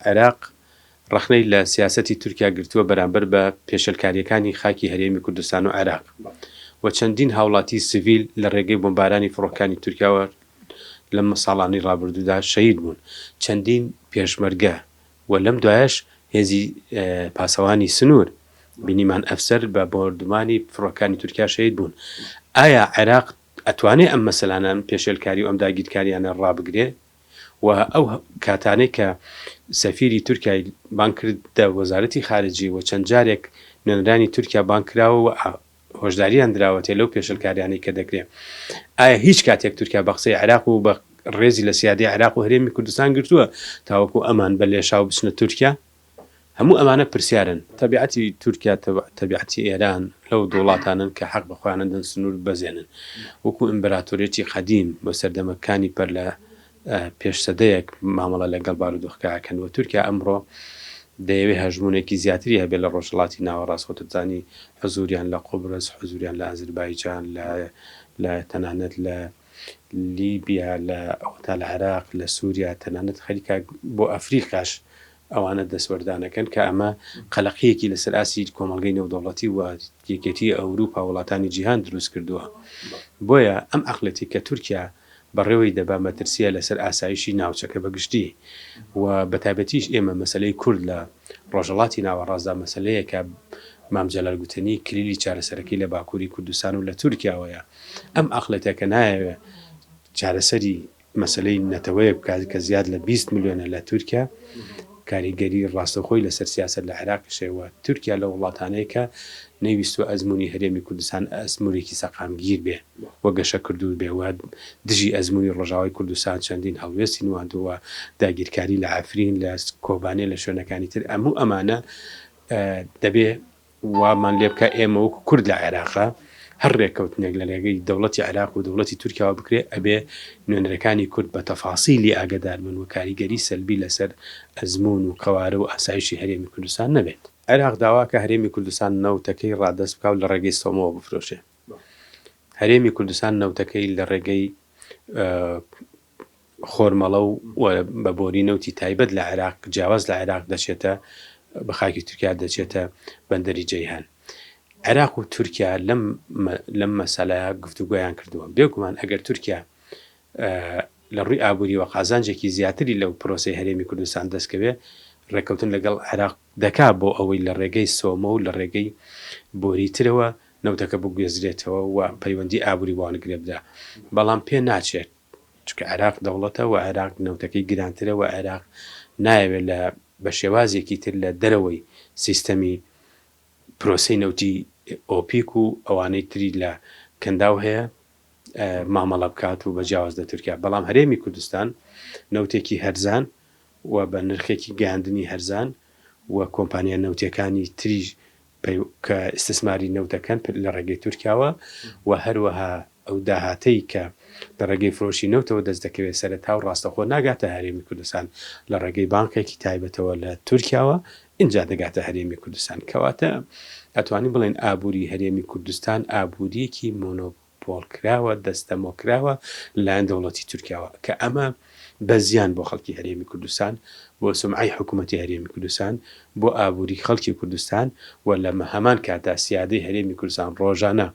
عێراق ڕەخنەی لە سیاسەتی تورکیا گرتووە بەرامبەر بە پێشێلکارییەکانی خاکی هەرێمی کوردستان و عێراق و چەندین هاوڵاتی سڤیل لە ڕێگەی بۆمبارانی فڕۆکەکانی تورکیاوە لەم ساڵانەی ڕابردوودا شەهید بوون، چەندین پێشمەرگە و لەم دوایەش هێزی پاسەوانی سنوور بینیمان ئەفسەر بە بۆردومانی فڕۆکەکانی تورکیا شەهید بوون. ئایا عێراق ئەتوانێ ئەم مەسەلانە، ئەم پێشێلکاری و ئەم داگیرکاریانە ڕابگرێ؟ و ئەو کاتانەی کە سەفیری تورکیای بانگ کردە وەزارەتی خارجی و چەند جارێک نوێنەرانی تورکیا بانگ کراوە و هۆشداریان دراوەتێ لەو پێشلکاریانەی کە دەکرێ ئایا هیچ کاتێک تورکیا بە قسەی عێراق و بە ڕێزی لە سیادەی عێراق و هەرێمی کوردستان گرتووە تاوەکو ئەمان بە لێشاو بچنە تورکیا؟ هەموو ئەمانە پرسیارن. تەبیعەتی تورکیا تەبیعەتی ئێران لەو دوڵاتانەن کە حەق بە خۆیان ئەدەن سنوور ببەزێنن وەکو ئیمبراتۆریەتی قەدیم و سەردەمەکانی پەر لە پێش سەدەیەک مامەڵە لە گەڵ بارودۆخەکە ئەکەن و تورکیا ئەمڕۆ دەیەوێ هەژموونێکی زیاتری هەبێ لە ڕۆژهەڵاتی ناوەڕاست خۆت دەزانی حزوریان لە قوبرس حزوریان لە ئازربایجان لە لە تەنانەت لە لیبیا لە ئەوەتا لە عێراق لە سوریا تەنانەت خەریکە بۆ ئەفریقاش ئەوانە دەستوەردانەکەن کە ئەمە قەلەقییەکی لەسەر ئاستی کۆمەڵگەی نێودەوڵەتی و یەکێتی ئەوروپا وڵاتانی جیهان دروست کردووە. بۆیە ئەم عەقڵێتی کە تورکیا بەڕێوەی دەبا مەترسییە لەسەر ئاسایشی ناوچەکە بە گشتی و بەتایبەتیش ئێمە مەسەلەی کورد لە ڕۆژهەڵاتی ناوەڕاستدا مەسەلەیەکە مام جەلال گوتەنی کلیلی چارەسەرەکەی لە باکووری کوردستان و لە تورکیاوەیە. ئەم عەقڵێتە کە نایەوێ چارەسەری مەسەلەی نەتەوەیەک بکات کە زیاد لە 20 ملیۆنە لە تورکیا، کاریگەری ڕاستەوخۆی لەسەر سیاسەت لە عێراقیش هەیە و تورکیا لەو وڵاتانەیە کە نەیویستووە ئەزموونی هەرێمی کوردستان ئەزموونێکی سەقامگیر بێ و گەشەکردوو بێ و دژی ئەزموونی ڕۆژاوای کوردستان چەندین هەڵوێستی نواندووە، داگیرکاری لە عەفرین، لە کۆبانێ، لە شوێنەکانی تر، هەموو ئەمانە دەبێ وامان لێ بکا ئێمە وەکو کورد لە عێراقا هەر رێککەوتنێک لە رێگەی دەوڵەتی عێراق و دەوڵەتی تورکیاوە بکرێ ئەبێ نوێنەرەکانی کورد بە تەفاسیلی ئاگەدار بن و کاریگەری سەلبی لەسەر ئەزموون و قەوارە و ئاسایشی هەرێمی کوردستان نەبێت. عێراق داواکا هەرێمی کوردستان نەوتەکەی ڕادەست بکا و لە ڕێگەی سۆمۆوە بفرۆشێ. هەرێمی کوردستان نەوتەکەی لە ڕێگەی خۆرمەڵە و بە بۆری نەوتی تایبەت لە عێراق جیاواز لە عێراق دەچێتە بە خاکی تورکیا دەچێتە بەندەری جەیهان. عێراق و تورکیا لەم لەم مەسەلەیە گفتوگۆیان کردووە. بێگومان ئەگەر تورکیا لە ڕووی ئابووریەوە قازانجێکی زیاتری لەو پرۆسەی هەرێمی کوردستان دەستکەوێ، ڕێککەوتن لەگەڵ عێراق دەکا بۆ ئەوەی لە ڕێگەی سۆمۆ و لە ڕێگەی بۆری ترەوە نەوتەکە بگوێزرێتەوە و پەیوەندی ئابووری بەوان گرێ بدا. بەڵام پێ ناچێت چونکە عێراق دەوڵەتە و عێراق نەوتەکەی گرانترە و عێراق نایەوێت لە بە شێوازێکی تر لە دەرەوەی سیستەمی پرۆسەی نەوتی ئۆپیک و ئەوانەی تری لە کەنداو هەیە مامەڵە بکات و بە جیاواز لە تورکیا بەڵام هەرێمی کوردستان نەوتێکی هەرزان و بە نرخێکی گەیاندنی هەرزان و کۆمپانیا نەوتیەکانی تریش کە ئیستسماری نەوت دەکەن لە ڕێگەی تورکیاوە و هەروەها ئەو داهاتەی کە لە ڕێگەی فرۆشی نەوتەوە دەست دەکەوێت سەرەتا و ڕاستەوخۆ ناگاتە هەرێمی کوردستان لە ڕێگەی بانقێکی تایبەتەوە لە تورکیاوە ئینجا دەگاتە هەرێمی کوردستان کەواتە ئەتوانین بڵێین ئابووری هەرێمی کوردستان ئابووریەکی مۆنۆ پۆڵکراوە، دەستەمۆکراوە لەلایەن دەوڵەتی تورکیاوە، کە ئەمە بە زیان بۆ خەڵکی هەرێمی کوردستان، بۆ سومعەی حکوومەتی هەرێمی کوردستان، بۆ ئابووری خەڵکی کوردستان و لە هەمان کاتدا سیادەی هەرێمی کوردستان ڕۆژانە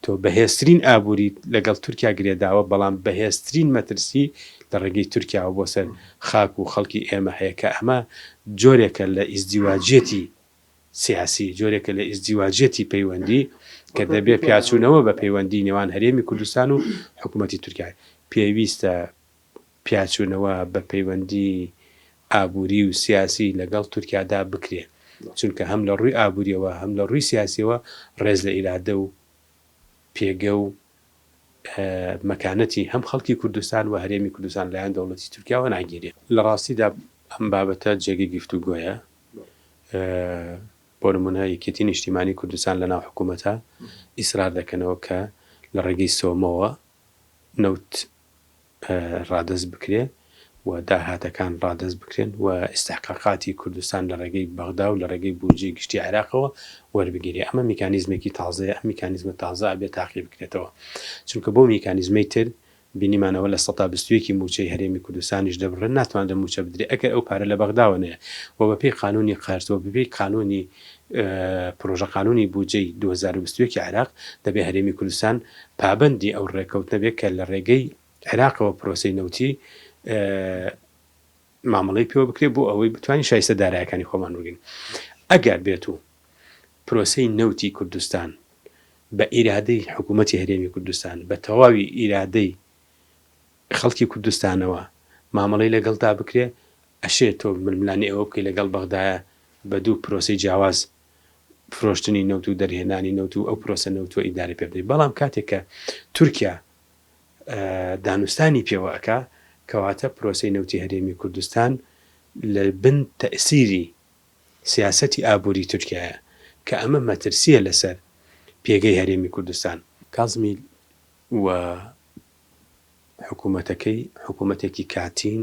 تۆ بەهێزترین ئابووریت لەگەڵ تورکیا گرێداوە، بەڵام بەهێزترین مەترسی لە ڕێگەی تورکیاوە بۆ سەر خاک و خەڵکی ئێمە هەیە کە ئەمە جۆرێکە لە ئیزدیواجیەتی سیاسی، جۆرێکە لە ئیزدیواجیەتی پەیوەندی کە دەبێ پیاچوونەوە بە پەیوەندی نێوان هەرێمی کوردستان و حکوومەتی تورکیا. پێویستە پیاچوونەوە بە پەیوەندی ئابووری و سیاسی لەگەڵ تورکیادا بکرێ، چونکە هەم لە ڕووی ئابوورییەوە هەم لە ڕووی سیاسییەوە ڕێز لە ئیرادە و پێگە و مەکانەتی هەم خەڵکی کوردستان و هەرێمی کوردستان لەلایەن دەوڵەتی تورکیاوە ناگیرێ. لە ڕاستیدا ئەم بابەتە جێگەی گفتوگۆیە. بۆ نموونە یەکێتی نیشتیمانی کوردستان لەناو حکوومەتە ئیسرار دەکەنەوە کە لە ڕێگەی سۆمۆوە نەوت ڕادەست بکرێ و داهاتەکان ڕادەست بکرێن و ئیستحقاقاتی کوردستان لە ڕێگەی بەغدا و لە ڕێگەی بودجەی گشتی عێراقەوە وەربگیرێ. ئەمە میکانیزمێکی تازەیە، ئەم میکانیزمە تازە ئەبێ تاقی بکرێتەوە. چونکە بەو میکانیزمەی تر بینیمانەوە 21% ی مووچەی هەرێمی کوردستانیش دەبڕن، ناتوانرێت مووچە بدرێت ئەگەر ئەو پارە لە بەغداوە نەیە و بەپێی قانوونی قەرز و بەپێی قانوونی پرۆژە قانوونی بودجەی 2021 ی عێراق دەبێ هەرێمی کوردستان پابەندی ئەو ڕێککەوتنە بێت کە لە ڕێگەی عێراقەوە پرۆسەی نەوتی مامەڵەی پێوە بکرێت بۆ ئەوەی بتوانین شایستە دارایەکانی خۆمان وەرگرین. ئەگەر بێت و پرۆسەی نەوتی کوردستان بە ئیرادەی حکوومەتی هەرێمی کوردستان، بە تەواوی ئیرادەی خەڵکی کوردستانەوە مامەڵەی لەگەڵدا بکرێ، ئەشێ تۆ ململانێ ئەوە بکەی لەگەڵ بەغدایە بە دوو پرۆسەی جیاواز فرۆشتنی نەوت و دەرهێنانی نەوت و ئەو پرۆسە نەوتوە ئیدارە پێ بدەی. بەڵام کاتێک کە تورکیا دانوستانی پێوە ئەکا، کەواتە پرۆسەی نەوتی هەرێمی کوردستان لە بن تەئسیری سیاسەتی ئابووری تورکیایە، کە ئەمە مەترسییە لەسەر پێگەی هەرێمی کوردستان. کازمی و حکوومەتەکەی حکوومەتێکی کاتین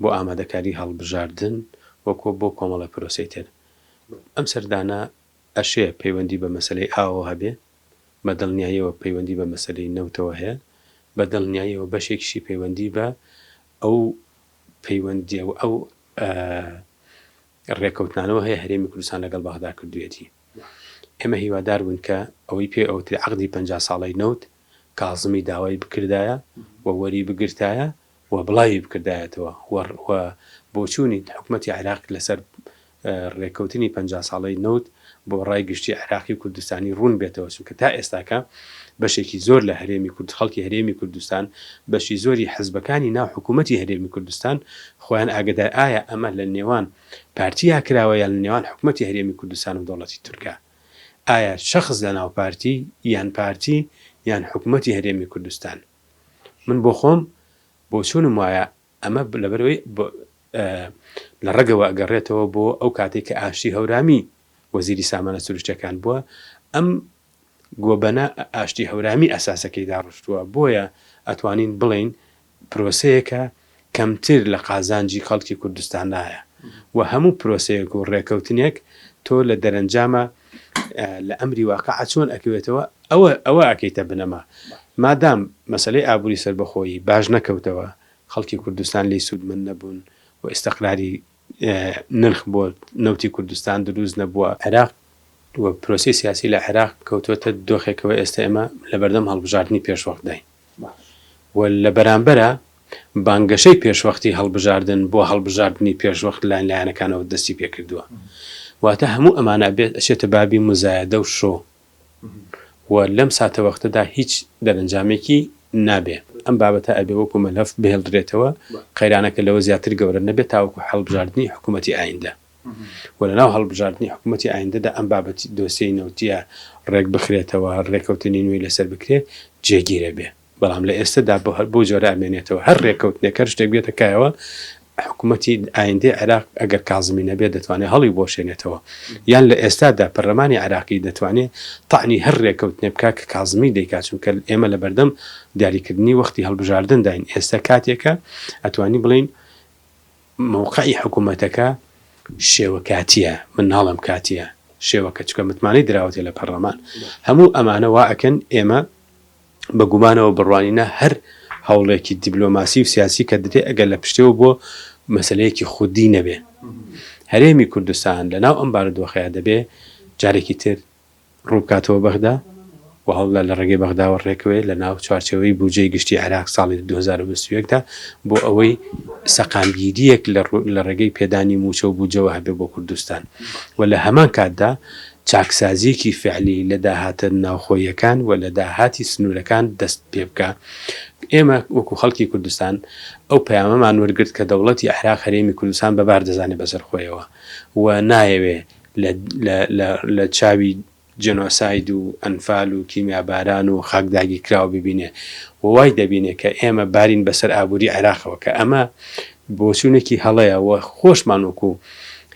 بۆ ئامادەکاری هەڵبژاردن و بۆ کۆمەڵە پرۆسەی تر. ئەم سەردانە ئەشێ پەیوەندی بە مەسەلەی ئاوەوە هەبێ، بە دڵنیاییەوە پەیوەندی بە مەسەلەی نەوتەوە هەیە، بە دڵنیاییەوە بەشێکیشی پەیوەندی بە ئەو پەیوەندییە و ئەو ڕێکەوتنانەوە هەیە هەرێمی کوردستان لەگەڵ بەغدا کردوویەتی. ئێمە هیوادار بووین کە ئەوەی پێ ئەوترێ عەقدی 50 ساڵەی نەوت کازمی داوای بکردایە و وەری بگرتایە و بڵاوی بکردایەتەوە و و بۆچوونی حکومەتی عێراق لەسەر ڕێککەوتنی 50 ساڵەی نەوت بۆ ڕای گشتی عێراقی و کوردستانی ڕوون بێتەوە چونکە تا ئێستاکە بەشێکی زۆر لە هەرێمی کورد خەڵکی هەرێمی کوردستان بەشی زۆری حزبەکانی ناو حکوومەتی هەرێمی کوردستان خۆیان ئاگدار ئایا ئەمە لە نێوان پارتیا کراوە یان لە نێوان حکوومەتی هەرێمی کوردستان و دەوڵەتی تورکا ئایا شەخس لە ناو پارتی یان پارتی یان حکوومەتی هەرێمی کوردستان من بۆ خۆم بۆچوونم وایە ئەمە لەبەرئەوەی لە ڕەگەوە ئەگەڕێتەوە بۆ ئەو کاتەی کە ئاشتی هەورامی وەزیری سامانە سروشتیەکان بووە، ئەم گۆبەنە ئاشتی هەورامی ئەساسەکەی داڕشتووە، بۆیە ئەتوانین بڵێین پرۆسەیەکە کەمتر لە قازانجی خەڵکی کوردستانایە و هەموو پرۆسەیەک و ڕێکەوتنێک تۆ لە دەرەنجامە لە ئەمری واقع چۆن ئەکەوێتەوە ئەوە ئەوە ئەکەیتە بنەما مادام مەسەلەی ئابووری سەربەخۆیی باش نەکەوتەوە خەڵکی کوردستان لێی سوودمەند نەبوون و ئیستقراری نرخ بۆ نەوتی کوردستان دروست نەبووە. عێراق و پرۆسەی سیاسی لە عێراق کەوتووەتە دۆخێکەوە ئێستا ئێمە لەبەردەم هەڵبژاردنی پێشوەختداین و لە بەرامبەرا بانگەشەی پێشوەختی هەڵبژاردن بۆ هەڵبژاردنی پێشوەخت لایەن لایەنەکانەوە دەستی پێکردووە. واتە هەموو ئەمانە ئەبێت ئەچێتە بابی موزایەدە و شۆ و لەم ساتەوەختەدا هیچ دەرەنجامێکی نابێ. ئەم بابەتە ئەبێ وەکو مەلەف بهێڵدرێتەوە، قەیرانەکە لەوە زیاتر گەورە نەبێت تاوەکو هەڵبژاردنی حکومەتی ئایندە و لەناو هەڵبژاردنی حکومەتی ئایندەدا ئەم بابەتی دۆسیەی نەوتیە ڕێکبخرێتەوە، ڕێکەوتنی نوێی لەسەر بکرێ جێگیرە بێ. بەڵام لە ئێستەدا بۆ هەر بەو جۆرە ئەمێنێتەوە هەر ڕێکەوتنێک هەر شتێک بێتە کایەوە حکوومەتی ئایندەی عێراق ئەگەر کازمی نەبێت دەتوانێت هەڵی بۆشێنێتەوە یان لە ئێستادا پەرلەمانی عێراقی دەتوانێت تەعنی هەر ڕێکەوتنێ بکات کە کازمی دەیکات چونکە ئێمە لە بەردەم دیاریکردنی وەختی هەڵبژاردنداین ئێستا کاتێکە ئەتوانی بڵێین مەوقعی حکوومەتەکە شێوە کاتییە من ناڵێم کاتییە شێوەکە چونکە متمانەی دراوەتێ لە پەرلەمان هەموو ئەمانە وا ئەکەن ئێمە بە گومانەوە بڕوانینە هەر هەوڵێکی دیبلۆماسی و سیاسی کە درێ ئەگەر لە پشتەوە بۆ مەسەلەیەکی خودی نەبێ. هەرێمی کوردستان لە ناو ئەم بارودۆخەیا دەبێ جارێکی تر ڕوو بکاتەوە بەغدا و هەوڵدا لە ڕێگەی بەغداوە ڕێکەوێ لە ناو چوارچێوەی بوجەی گشتی عێراق ساڵی 2021 دا بۆ ئەوەی سەقامگیرییەک لە ڕێگەی پێدانی مووچە و بوجەوە هەبێ بۆ کوردستان و لە هەمان کاتدا چاکسازییەکی فعلی لە داهاتە ناوخۆییەکان و لە داهاتی سنوورەکان دەست پێبکا. ئێمە وەکو خەڵکی کوردستان ئەو پەیامەمان وەرگرت کە دەوڵەتی عێراق هەرێمی کوردستان بە بار دەزانێ بەسەر خۆیەوە و نایەوێ لە لە لە لە چاوی جێنۆساید و ئەنفال و کیمیاباران و خاک داگیرکراو ببینێ و وای دەبینێ کە ئێمە بارین بەسەر ئابووری عێراقەوە کە ئەمە بۆچوونێکی هەڵەیە و خۆشمان وەکو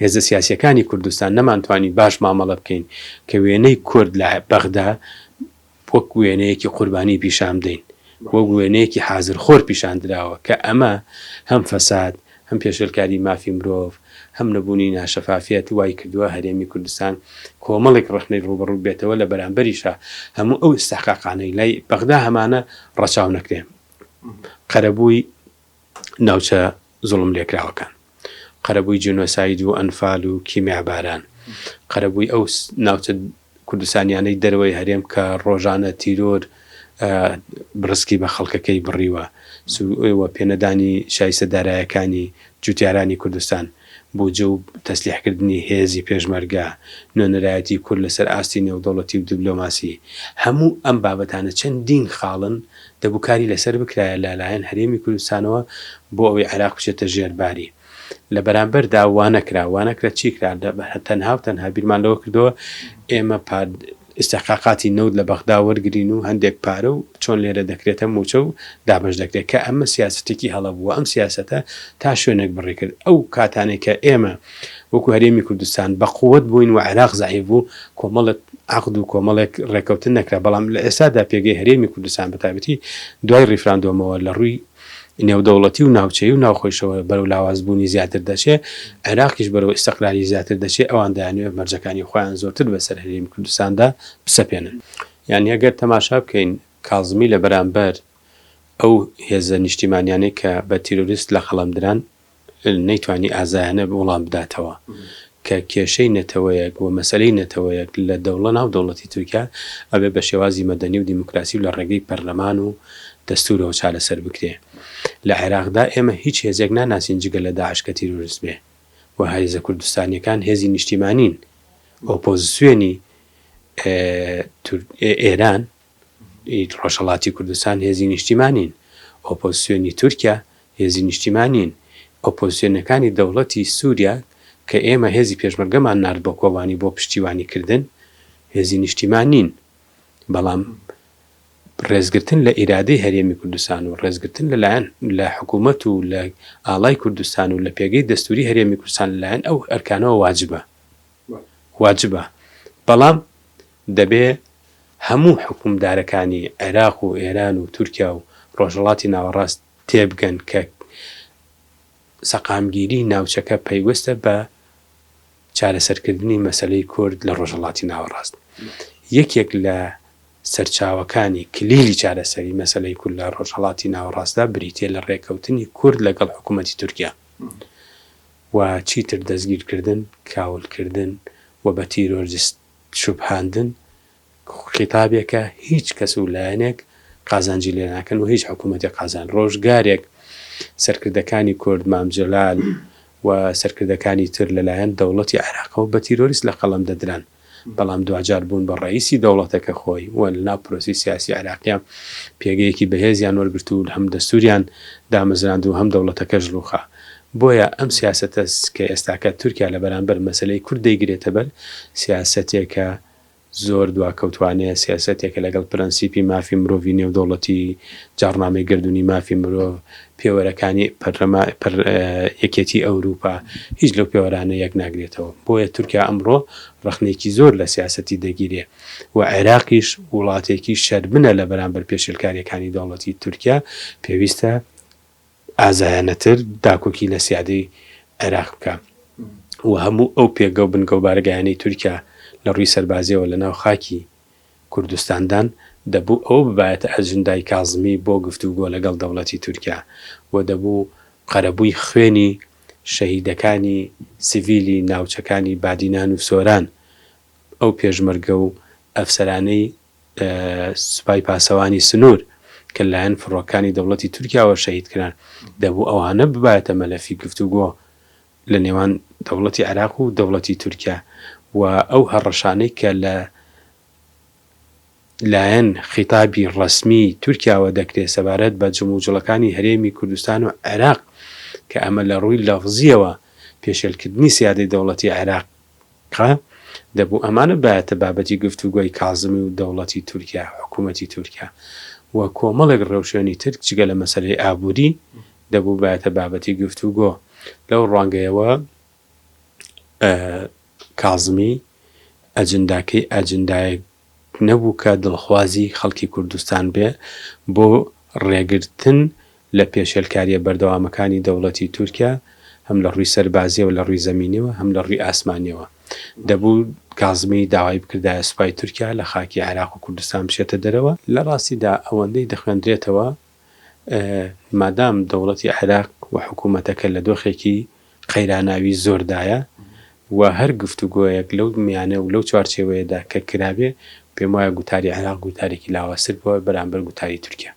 هێزە سیاسییەکانی کوردستان نەمانتوانی باش مامەڵە بکەین کە وێنەی کورد لە بەغدا وەک وێنەیەکی قوربانی پیشان بدەین، وەک وێنەیەکی حازرخۆر پیشان دراوە کە ئەمە هەم فەساد، هەم پێشێلکاری مافی مرۆڤ، هەم نەبوونی ناشەفافیەت وای کردووە هەرێمی کوردستان کۆمەڵێک ڕەخنەی ڕووبەڕوو بێتەوە، لە بەرامبەریشا هەموو ئەو ئیستحقاقانەی لای بەغدا هەمانە ڕەچاو نەکرێن. قەرەبووی ناوچە زوڵملێکراوەکان، قەرەبووی جینۆساید و ئەنفال و کیمیاباران، قەرەبووی ئەو ناوچە کوردستانیانەی دەرەوەی هەرێم کە ڕۆژانە تیرۆر بڕسکی بە خەڵکەکەی بڕیوە و پێنەدانی شایستە دارایەکانی جوتیارانی کوردستان، بودجە و تەسلیحکردنی هێزی پێشمەرگە، نوێنەرایەتی کورد لەسەر ئاستی نێودەوڵەتی و دیبلۆماسی، هەموو ئەم بابەتانە چەندین خاڵن دەبوو کاری لەسەر بکرایە لە لایەن هەرێمی کوردستانەوە بۆ ئەوەی عێراق بچێتە ژێر باری. لە بەرامبەردا وانەکرا، وانەکرا چی کرا؟ تەنها و تەنها بیرمان لەوە کردەوە ئێمە ئیستحقاقاتی نەوت لە بەغدا وەرگرین و هەندێک پارە و چۆن لێرە دەکرێتە مووچە و دابەش دەکرێت کە ئەمە سیاسەتێکی هەڵە بووە ئەم سیاسەتە تا شوێنێک بڕی کرد ئەو کاتانەی کە ئێمە وەکو هەرێمی کوردستان بە قوت بووین و عێراق زەعیف بوو کۆمەڵێک عەقد و کۆمەڵێک ڕێکەوتن نەکرا بەڵام لە ئێستادا پێگەی هەرێمی کوردستان بە تایبەتی دوای ڕیفراندۆمەوە لە ڕووی نێودەوڵەتی و ناوچەیی و ناوخۆیشەوە بەرەو لاوازبوونی زیاتر دەچێ، عێراقیش بەرەو ئیستقلالی زیاتر دەچێ، ئەوان دەیانەوێ مەرجەکانی خۆیان زۆرتر بەسەر هەرێمی کوردستاندا بسەپێنن. یانی ئەگەر تەماشا بکەین کازمی لە بەرامبەر ئەو هێزە نیشتیمانیانەی کە بە تیرۆریست لە قەڵەم دران، نەیتوانی ئازایانە وڵام بداتەوە کە کێشەی نەتەوەیەک و مەسەلەی نەتەوەیەک لە دەوڵە ناو دەوڵەتی تورکیا ئەبێ بە شێوازی مەدەنی و دیموکراسی و لە ڕێگەی پەرلەمان و دەستورەوە چارەسەر بکرێ. لە عێراقدا ئێمە هیچ هێزێک ناناسین جگە لە داعش کە تیرۆرست بێ و هێزە کوردستانیەکان هێزی نیشتیمانین. ئۆپۆزسیۆنی ئێران ڕۆژهەڵاتی کوردستان هێزی نیشتیمانین، ئۆپۆزسیۆنی تورکیا هێزی نیشتیمانین، ئۆپۆزسیۆنەکانی دەوڵەتی سوریا کە ئێمە هێزی پێشمەرگەمان نارد بۆ کۆبانی بۆ پشتیوانی کردن هێزی نیشتیمانین، بەڵام ڕێزگرتن لە ئیرادەی هەرێمی کوردستان و ڕێزگرتن لە لایەن لە حکوومەت و لە ئاڵای کوردستان و لە پێگەی دەستووری هەرێمی کوردستان لە لایەن ئەو ئەرکانەوە واجبە واجبە بەڵام دەبێ هەموو حوکمدارەکانی عێراق و ئێران و تورکیا و ڕۆژهەڵاتی ناوەڕاست تێبگەن کە سەقامگیری ناوچەکە پەیوەستە بە چارەسەرکردنی مەسەلەی کورد لە ڕۆژهەڵاتی ناوەڕاست. یەکێک لە سەرچاوەکانی کلیلی چارەسەری مەسەلەی کورد لە ڕۆژهەڵاتی ناوەڕاستدا بریتییە لە ڕێککەوتنی کورد لەگەڵ حکوومەتی تورکیا و چیتر دەستگیرکردن، کاولکردن و بە تیرۆریست شوبهاندن خیتابێکە هیچ کەس و لایەنێک قازانجی لێ ناکەن و هیچ حکوومەتێک قازان ڕۆژگارێک سەرکردەکانی کورد مام جەلال و سەرکردەکانی تر لەلایەن دەوڵەتی عێراقەوە بە تیرۆریست لە قەڵەم دەدران بەڵام دواجار بوون بە ڕەئیسی دەوڵەتەکە خۆی و لەناو پرۆسەی سیاسی عێراقیا پێگەیەکی بەهێزیان وەرگرت و هەم دەستوریان دامەزراند و هەم دەوڵەتەکەش ڕووخا. بۆیە ئەم سیاسەتە کە ئێستاکە تورکیا لە بەرامبەر مەسەلەی کورد دەیگرێتە بەر، سیاسەتێکە زۆر دواکەوتوانەیە، سیاسەتێکە لەگەڵ پرەنسیپی مافی مرۆڤی نێودەوڵەتی، جاڕنامەی گەردوونی مافی مرۆڤ، پێوەرەکانی پەرلەما پەر یەکێتی ئەوروپا، هیچ لەو پێوەرانە یەک ناگرێتەوە. بۆیە تورکیا ئەمڕۆ ڕەخنەیەکی زۆر لە سیاسەتی دەگیرێ و عێراقیش وڵاتێکی شەرمنە لە بەرامبەر پێشێلکارییەکانی دەوڵەتی تورکیا، پێویستە ئازایانەتر داکۆکی لە سیادەی عێراق بکا و هەموو ئەو پێگە و بنکە و بارەگایانەی تورکیا لە ڕووی سەربازیەوە لە ناو خاکی کوردستاندان دەبوو ئەوە ببایەتە ئەجندای کازمی بۆ گفتوگۆ لەگەڵ دەوڵەتی تورکیا و دەبوو قەرەبووی خوێنی شەهیدەکانی سیڤیلی ناوچەکانی بادینان و سۆران ئەو پێشمەرگە و ئەفسەرانەی سوپای پاسەوانی سنوور کە لەلایەن فڕۆکانی دەوڵەتی تورکیاوە شەهید کران، دەبوو ئەوانە ببایەتە مەلەفی گفتوگۆ لە نێوان دەوڵەتی عێراق و دەوڵەتی تورکیا و ئەو هەڕەشانەی کە لە لایەن خیتابی ڕەسمی تورکیاوە دەکرێت سەبارەت بە جموجوڵەکانی هەرێمی کوردستان و عێراق کە ئەمە لە ڕووی لەفزییەوە پێشێلکردنی سیادەی دەوڵەتی عێراق قە، دەبوو ئەمانە بایەتە بابەتی گفتوگۆی کازمی و دەوڵەتی تورکیا، حکوومەتی تورکیا و کۆمەڵێک ڕێوشوێنی تر جگە لە مەسەلەی ئابووری دەبوو بایەتە بابەتی گفتوگۆ. لەو ڕوانگەیەوە کازمی ئەجنداکەی ئەجندایەک نەبوو کە دڵخوازی خەڵکی کوردستان بێ بۆ ڕێگرتن لە پێشێلکارییە بەردەوامەکانی دەوڵەتی تورکیا هەم لە ڕووی سەربازییەوە لە ڕووی زەمینیەوە هەم لە ڕووی ئاسمانیەوە. دەبوو کازمی داوای بکردایە سوپای تورکیا لە خاکی عێراق و کوردستان بچێتە دەرەوە. لە ڕاستیدا ئەوەندەی دەخوێندرێتەوە. مادام دەوڵەتی عێراق و حکوومەتەکە لە دۆخێکی قەیراناوی زۆردایە و هەر گفتوگۆیەک لەو میانە و لەو چوارچێوەیەدا کە کرابێ، پێموایە گوتاری عێراق گوتارێکی لاوازتر بووە بەرامبەر گوتاری تورکیا.